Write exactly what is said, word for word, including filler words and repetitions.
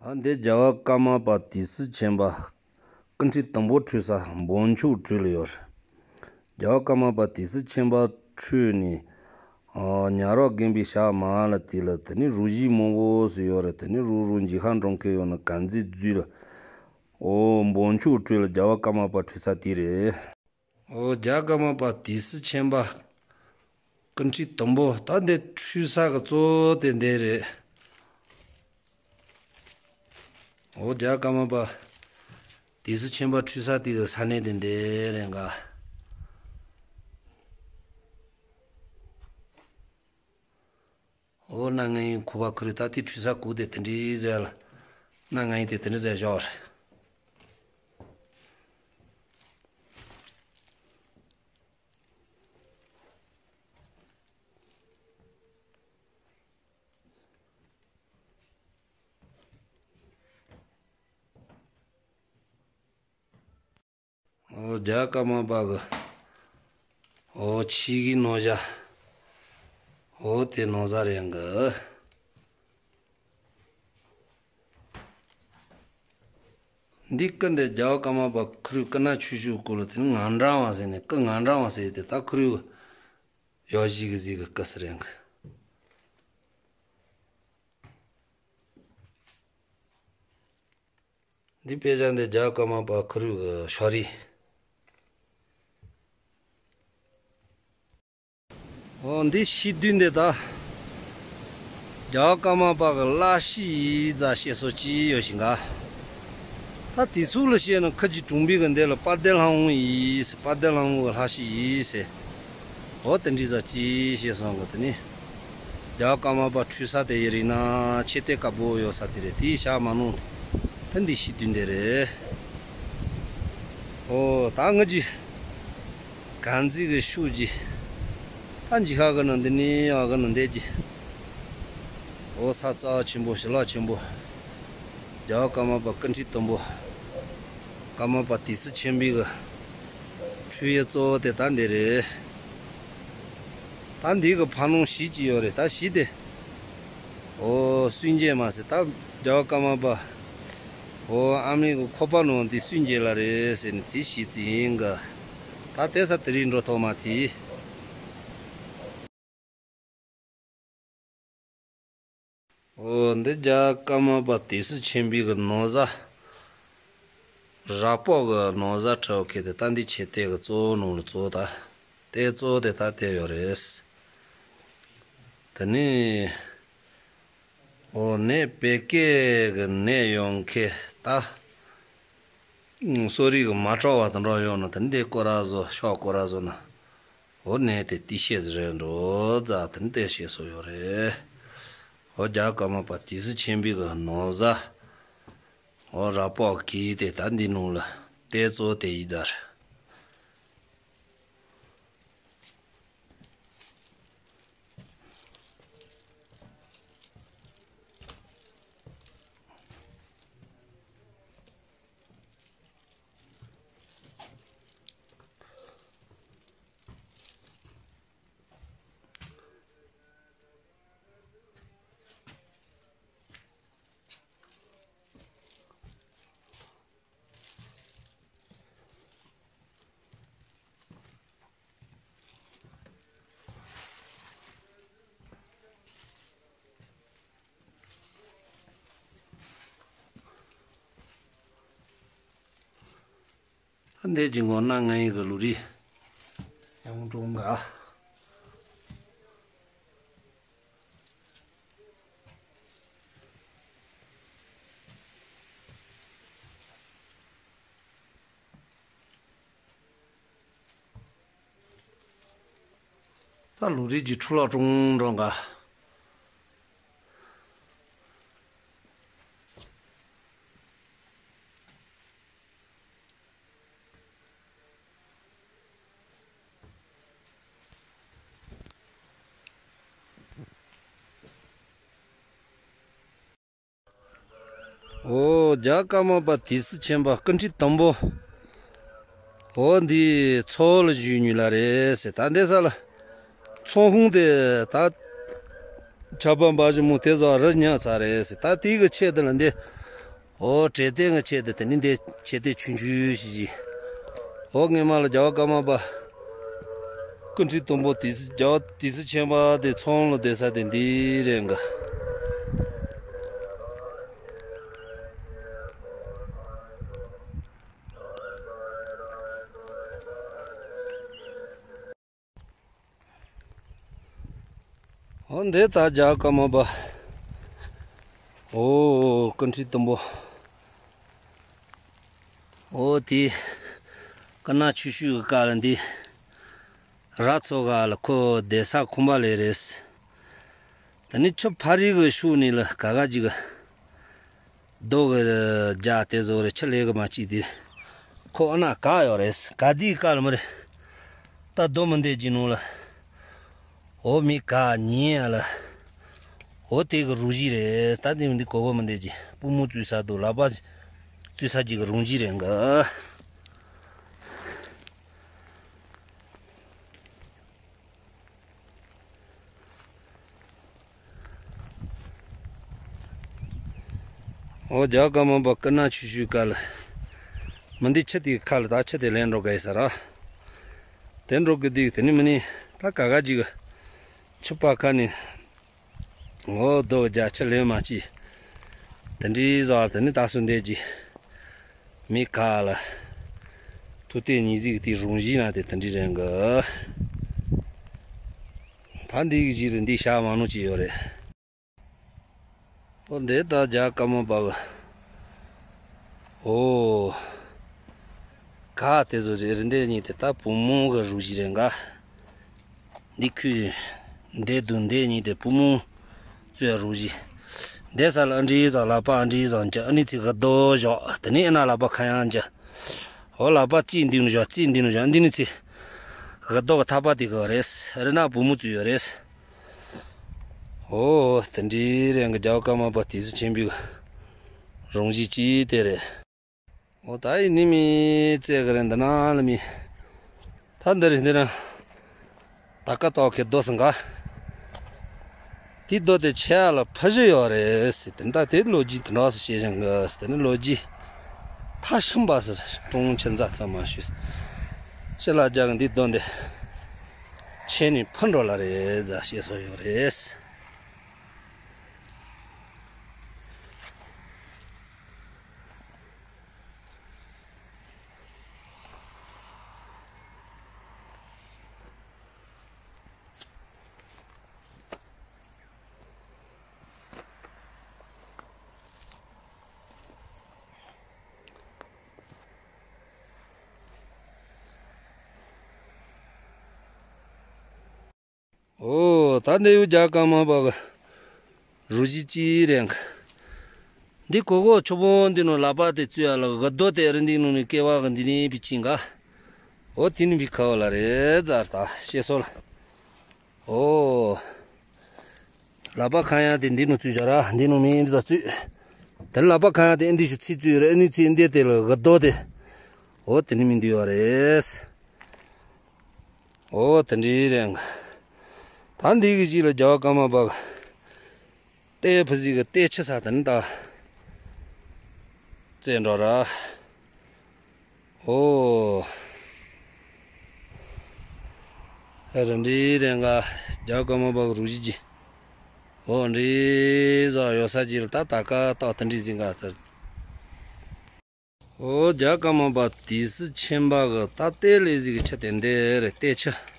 ད་འདི་རྒྱལ་བ་ཀརྨ་པ་ཏིས་སི་ཆེན་པ་སྐུ་ཕྲེང་དང་པོ་ཁྲུས་ས་འབོམ་ཆུ་ཁྲུས་ལ་ཡོད་རེད། རྒྱལ་བ་ཀརྨ་པ་ཏིས་སི་ཆེན་པ་ཁྲུས་ནས། ཨ། ཉ་རོག་དགོན་པའི་ཞག་མ་ལ་དེ་ལ་དེ་ནི་རུ་བཞི་མང་པོ་ཟེར་ཡོད་རེད། དེ་ནི་རུ་རུ་འཇིགས་ཧ་འགྲོ་མཁན་ཡོད་ན་གན་རྩེ་རྫུས་ལ། ཨོ་འབོམ་ཆུ་ཁྲུས་ལ་རྒྱལ་བ་ཀརྨ་པ་ཁྲུས་ས་དེ་རེད། ཨོ་རྒྱལ་བ་ཀརྨ་པ་ཏིས་སི་ཆེན་པ་སྐུ་ཕྲེང་དང་པོ་ད་འདི་ཁྲུས་ས་གི་གཙོ་བོ་དེ་འདི་རེད། ཨོ་རྒྱལ་བ་ཀརྨ་པ་ཏིས་སི་ཆེན་པ་ཁྲུས་ས་དེ་གི་ས་གནས་དེ་འདི་རེད་འགའ། ཨོ་གནའ་ང་ཡིན་ཁོ་པ་ཁུ་རུ་ད་དེ་ཁྲུས་ས་གུ་དེ་དེ་འདྲའི་ཟེར་ལ། གནའ་ང་ཡིན་དེ་དེ་འདྲ་ཟེར་ཞོག་རེད། ཨོ་རྒྱལ་བ་ཀརྨ་པ་གི་ཨོ་ཆོས་གོས་ནོར་བཞག་ཨོ་དེ་ནོར་བཟའ་རེད་འགའ། འདི་སྐུ་འདི་རྒྱལ་བ་ཀརྨ་པ་ཁུ་རུ་སྐུ་ན་ཆོས་ཆོས་སྐུ་ལ་དེ་ནི་ངན་འབྲང་བ་ཟེར་ནས་སྐུ་ངན་འབྲང་བ་ཟེར་དེ་ད་ཁུ་རུ་ཡོ་བྱད་གི་ཟིག་གི་སྐུ་ཟེར་རེད་འགའ། འདི་དཔེ་ཆ་འདི་རྒྱལ་བ་ཀརྨ་པ་ཁུ་རུ་གི་ཕྱག་རིས། ཨོ་འདི་ཤིང་རྡུལ་འདི་ད་རྒྱལ་བ་ཀརྨ་པ་གི་བླ་ཤི་ཡི་ཛ་བཤད་སྲོལ་ཅི་ཡོད་ཤིང་ག། ད་དེ་ཚུལ་ལ་བཤད་ན་ཁ་ཅིག་གྲོང་པའི་གི་འདི་ལ་དཔལ་ལྡན་ལྷ་དབང་ཡིས་ཟེར། དཔལ་ལྡན་ལྷ་དབང་གི་བླ་ཤི་ཡིས་ཟེར། ཨོ་དེ་འདྲའི་ཟ་ཅི་བཤད་སོང་གི། དེ་ནི་རྒྱལ་བ་ཀརྨ་པ་ཁྲུས་ས་དེ་ཡི་རིགས་ན་ཆེ་གཏེར་དཀར་པོ་ཡོད་ས་དེ་རེད། དེའི་ཞག་མ་ནང་དེ་འདི་ཤི་དུས་འདི་རེད། ཨོ་ད་ང་ཅི་གང་ཚིག་གི་ཤུགས་ཀྱིས་ད་འཇིགས་ཁ་གི་ནང་འདི་ནི་ཨ་གི་ནང་འདས་ཀྱི། ཨོ་ས་རྩ་ཆེན་པོ་ཞི་ལྷག་ཆེན་པོ། རྒྱལ་བ་ཀརྨ་པ་སྐུ་ཕྲེང་དང་པོ། ཀརྨ་པ་ཏི་སེ་ཆེན་པོའི་གི་ཁྲུས་ཡས་གཙོ་བོ་དེ་ད་འདི་རེད། ད་འདི་གི་ཕ་ནོང་བཞི་ཅིག་ཡོད་རེད། ད་བཞི་དེ། ཨོ་སུན་འབྱིན་མ་ཟེར། ད་རྒྱལ་བ་ཀརྨ་པ། ཨོ་ཨ་མའི་གི་ཁོག་པ་ནང་འདི་སུན་འབྱིན་ལ་རེད་ཟེར་ནས་དེ་བཞི་ཅིག་ཡིན་གི། ད་དེ་ས་དེ་རིང་འགྲོ་ཐོག་མ་དེ། ཨོ་འདི་རྒྱལ་བ་ཀརྨ་པ་ཏི་སེ་ཆེན་པོའི་གི་ནོར་བཟའ། ར་ལྤགས་གི་ནོར་བཟའ་ཁྲ་བོ་ཁེ་དེ་ད་འདི་ཆེ་གཏེར་གི་གཙོ་བོ་ནང་ལ་གཙོ་བོ་ད། དེ་གཙོ་བོ་དེ་ད་དེ་ཡོད་རེད། དེ་ནི། ཨོ་ནད་བད་ཀན་གི་ནད་ཡོང་མཁན་ད། གསོ་རིག་གི་མ་འཕྲོད་པ་དེ་འདྲ་ཡོང་ན་དེ་འདི་སྐོར་ར་བཟོ་ཤོག་སྐོར་ར་བཟོ་ན། ཨོ་ནད་དེ་ཏི་ཤེས་རེད་འགྲོ་ཛ་དེ་འདི་ཤེས་སོ་ཡོད་རེད། ཨོ་རྒྱལ་བ་ཀརྨ་པ་ཏི་སེ་ཆེན་པོའི་གི་ནོར་བཟའ། ཨོ་ར་ལྤགས་ཀྱི་དེ་ད་འདི་ནང་ལ་གཏེར་གཙོ་དེ་ཡིན་ཛ་རེད། ད་འདས་ཀྱི་མགོ་ན་ང་ཡི་གི་ལུ་རི་ཡང་འགྲོ་འགའ། ད་ལུ་རི་གི་འཕྲུ་ལ་ཀྲུང་འགྲོ་འགའ། ཨོ་རྒྱལ་བ་ཀརྨ་པ་ཏི་སེ་ཆེན་པོ་སྐུ་ཕྲེང་དང་པོ། ཨོ་འདི་མཚོ་ལ་བཞུགས་མྱོང་ལ་རེད་ཟེར། ད་འདི་ས་ལ་མཚོ་ཁུང་དེ་ད་ཆར་པ་འབབ་ཞིག་མོ་དེ་ཚོ་རི་ཉག་ཚ་རེད་ཟེར། ད་དེ་གི་ཆེད་དུ་ལ་འདི་ ཨོ་བྲེ་ཏན་གྱི་ཆེད་དུ་དེ་ནི་འདི་ཆེ་དེ་ཆུང་ཆུང་ཞིག་ཞིག་ཨོ་སྔས་མ་ལ་རྒྱལ་བ་ཀརྨ་པ་ཀུན་ཁྲིག་དུམ་བུ་ཏི་སི་རྒྱལ་བ་ཏི་སི་ཆེན་པ་དེ་ཚོང་ལ་བསྡད་ས་དེ་འདི་རེད་འགའ། ཨོ་འདི་ད་རྒྱལ་བ་ཀརྨ་པ། ཨོ་ཀུན་ཁྲིག་དུམ་བུ། ཨོ་དེ་ཀ་ན་ཆུ་ཤུ་གི་ཀ་ལ་འདི། ར་ཚོ་ག་ལ་ཁོ་བསྡད་ས་ཁུམ་པ་ལས་རེད། ད་ནི་ཆུ་ཕ་རི་གི་ཤུག་ནི་ལ་ག་ག་ཅིག་གི་རྡོ་གི་རྒྱ་དེ་བཟོ་རེད། ཆུ་ལས་གི་མ་ཅིག་དེ་ཁོ་ཨ་ན་ག་ཡོད་རེད། ག་དེའི་ཀ་ལ་མ་རེད། ད་རྡོ་མི་འདེད་ཀྱི་ནོ་ལ་འོ་མི་ག་ཉིན་ཡ་ལ་འོ་དེ་གི་རུ་བཞི་རེད། ད་དེ་མི་འདི་གོ་གོ་མི་འདེད་ཀྱི་པུ་མུ་བཙུགས་ས་དུ་ལག་པ་བཙུགས་ས་ཅིག་གི་རུ་བཞི་རེད་འགའ། ཨོ་རྒྱལ་བ་ཀརྨ་པ་ཀ་ན་ཆུ་ཤུ་ཀ་ལ། མི་འདི་ཆུ་དེ་ཁ་ལ་ད་ཆུ་དེ་ལེན་འགྲོ་ག་ཡི་ས་ར། དེ་འགྲོ་གི་དེ་དེ་ནི་མི་ནི་ད་ག་ག་ཅིག་གི་ཆུ་པ་ཁ་ནི། ཨོ་རྡོ་རྒྱ་ཆུ་ལེན་མ་ཅི། དེ་འདྲའི་ཟ་དེ་ནི་ད་སུ་འདེད་ཀྱི། མི་ཁ་ལ། ཐུ་ཏེ་ཉི་ཟིག་དེ་རུང་བཞི་ན་དེ་དེ་འདྲའི་རེད་འགའ། ད་འདི་གི་གཞི་རུ་འདི་ཤ་མ་ནུ་ཅི་ཡོད་རེད། ཨོ་འདི་ད་རྒྱལ་བ་ཀརྨ་པ་གི། ཨོ། ག་དེ་ཚོ་རེ་རེ་འདི་གཉིས་དེ་ད་བུ་མོ་གི་རུ་གཞི་རེད་འགའ། འདི་ཁུལ། འདི་དུ་འདི་གཉིས་དེ་བུ་མོ་བཙོས་རུ་གཞི། འདི་ས་ལ་ཨ་འདྲི་ཟ་ལག་པ་ཨ་འདྲི་ཟ་འཇ་ཨ་ནི་ཚི་གི་རྡོ་བཞག་དེ་ནི་ཨ་ན་ལག་པ་ཁ་ཡང་འཇ། ཨོ་ལག་པ་གཅིག་འདི་ནུ་བཞག་གཅིག་འདི་ནུ་བཞག་འདི་ནི་ཚི། གི་རྡོ་གི་ཐག་པ་དེ་གི་རེད། རི་ན་བུ་མོ་བཙོས་ཡོད་རེད། ཨོ་དེ་འདྲའི་རེད་འགའ། རྒྱལ་བ་ཀརྨ་པ་ཏི་སེ་ཆེན་པོའི་རུང་བཞི་ཅིག་དེ་རེད། ཨོ་ད་ཡིན་ནི་མི་བཙལ་གི་རེད་འདི་ན་ལ་མི། ད་འདི་རེད་འདི་ན། ད་ཀ་ཏོག་གི་རྡོ་སང་ག་དེ་རྡོ་དེ་ཆེ་ཡ་ལ་ཕ་གཞི་ཡོད་རེད་ཟེར་དེ་ད་དེ་ལོ་རྒྱུས་དེ་འདྲ་སེ་བཤད་བཞིན་གི་ཟེར་དེ་ནི་ལོ་རྒྱུས་ཐ་ཤིན་པ་ཟེར་ཀྲུང་ཆེན་ཛ་ཚ་མ་ཞུས། ཤི་ལ་རྒྱ་གི་འདི་རྡོ་འདི་ཆེ་ནི་ཕ་འགྲོ་ལ་རེད་ཟ་བཤད་སོ་ཡོད་རེད། ཨོ་ད་འདི་ཡུ་རྒྱ་ཀརྨ་པ་གི་རུ་བཞི་ཅི་རེད། འདི་གོ་གོ་ཆུ་བོ་འདི་ནོ་ལག་པ་དེ་བཙུགས་ཡ་ལ་གི་རྡོ་དེ་རི་འདི་ནོ་ནི་ཀེ་བ་གི་འདི་ནི་པི་ཅིང་ག་ཨོ་དེ་ནི་པི་ཁ་བ་ལ་རེད་ཛར་ད་ཤེས་སོ་ལ། ཨོ། ལག་པ་ཁ་ཡ་དེ་འདི་ནུ་བཙུགས་བཞག་ར་འདི་ནུ་མི་འདི་ཚ་བཙུགས། དེ་ལག་པ་ཁ་ཡ་དེ་འདི་ཤུ་ཚི་བཙུགས་ར་ཨ་ནི་ཚི་འདི་དེ་ལ་གི་རྡོ་དེ། ཨོ་དེ་ནི་མི་འདི་ཡོད་རེད། ཨོ་དེ་འདྲའི་རེད། ད་འདི་གི་གཞི་ལ་རྒྱལ་བ་ཀརྨ་པ་གི་ལྟེ་ཕུ་ཟི་གི་ལྟེ་ཆི་ས་དེ་ནི་ད་བཙལ་འགྲོ་ར། ཨོ། ཨ་ར་འདྲི་རེ་འགའ་རྒྱ་ཀརྨ་པ་གི་རུ་བཞི་གི། ཨོ་འདྲི་ཟ་ཡོད་ས་གི་ལ་ད་ད་ཀ་ཏོག་ཏུ་འདྲི་ཟིན་ག་ཚར། ཨོ་རྒྱ་ཀརྨ་པ་ཏི་སེ་ཆེན་པ་གི་ད་ལྟེ་ལེ་ཟི་གི་ཆུ་དེ་འདི་རེད་ལྟེ་ཆུ།